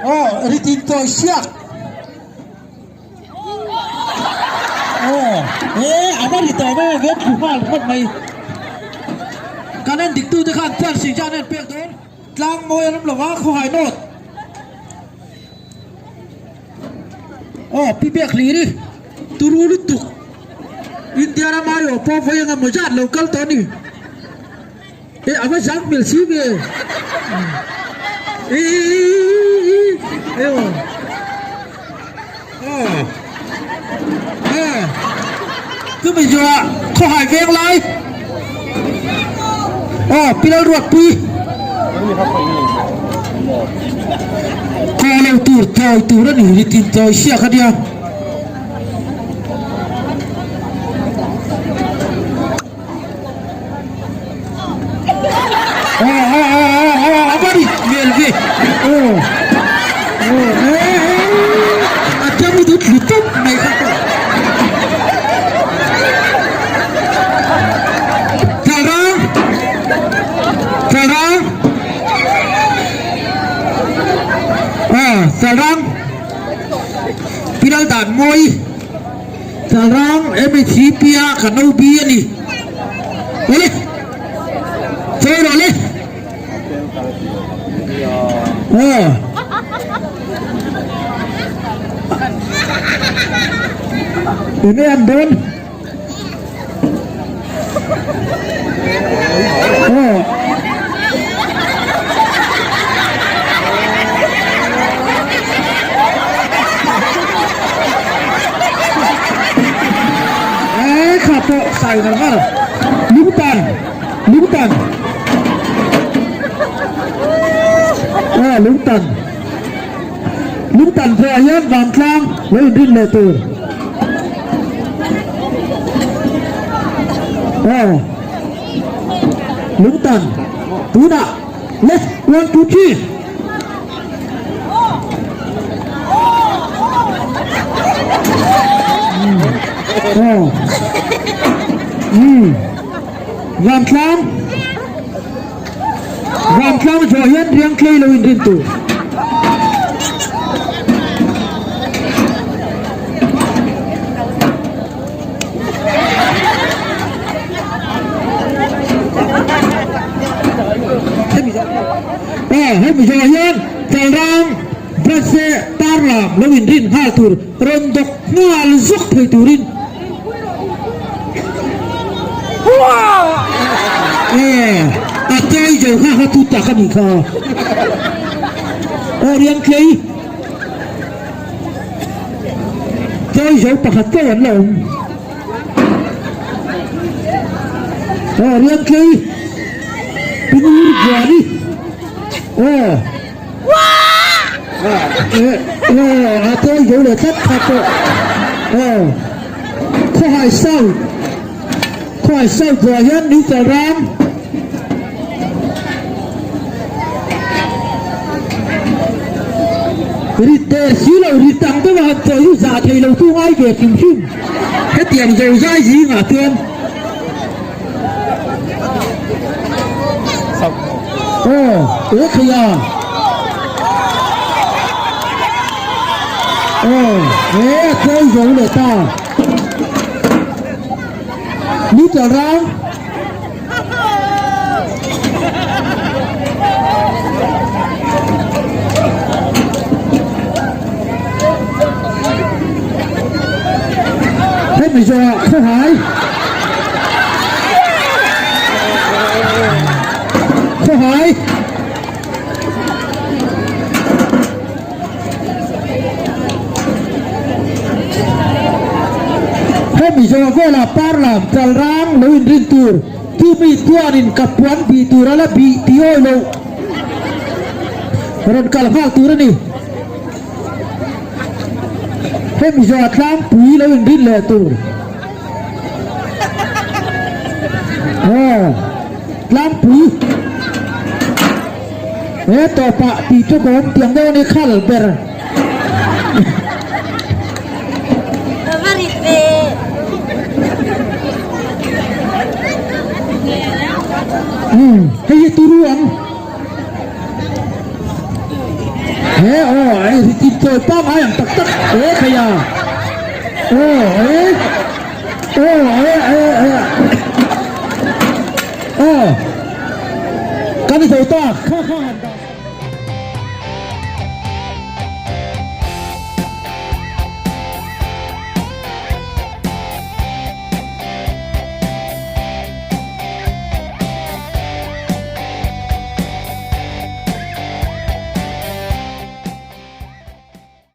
Aw ritin tawi siak. Aw e a va ri tawh mai a ve thlu nghal ringawt mai. Kan en dik tute khan chuan sih zan a en pek dawn tlang mawi an awm lo va khawhai nawt. Aw pi biak hlir i turu lutuk India rama aiawh pawh vawi anga maw zat lo kal tawh a ni. E a va zang hmel si ve. E e aw. Aw. Aw. Chumi zawhah khawhai veng lai. Aw Pilal Ruatpui. Khaw lo tur chawi tur a ni ritin chawi siak a nia. Chalrang MHCP a kan OB a ni. Awle. Chawi rawh le. Aw. Enge an dawn? Aw. Ê kha pawh sai ngar ngar lungtan lungtan aw lungtan lungtan pawh ah hian vantlang lo inrin leh tur aw lungtan tunah left 1 2 3. Vantlang Vantlang zawh hian riang tlei lo inrin tur. Aw hemi zawh hian Chalrang Branch te tar lam lo inrin nghal tur rawn dawk nghal zawk thei turin Aw a chawi zo kha kha chu tak a nih kha aw riang tlei chawi zo pakhat chauh an la awm aw riang tlei. Pinur Buani aw aw a tawi zo leh tlat kha pawh aw Khawhai South Khawhai South buah hian Neutral ram rit der si lo rit ang deuh a han chawi chu zah thei lo chu ngai ve hrim hrim hetiang zo zai zingah chuan. Aw aw thei a aw he a chawi zo leh ta neutral round hemi zawhah khawhai khawhai hemi zawh velah parlam chalrang lo inrin tur chumi chuanin ka puan bih tur a la bih tih awi loh rawn kal nghal tur a ni. Hemi zawh tlangpui lo inrin leh tur. Aw, tlangpui. He tawpah tih chu ka awm tiang deuh a ni khal ber. Ka va rit ve. Hei hi turu ang. He aw ai rit in tawi pangai ang tak tak e thei a. Aw e aw e e e aw kan zo ta kha kha han.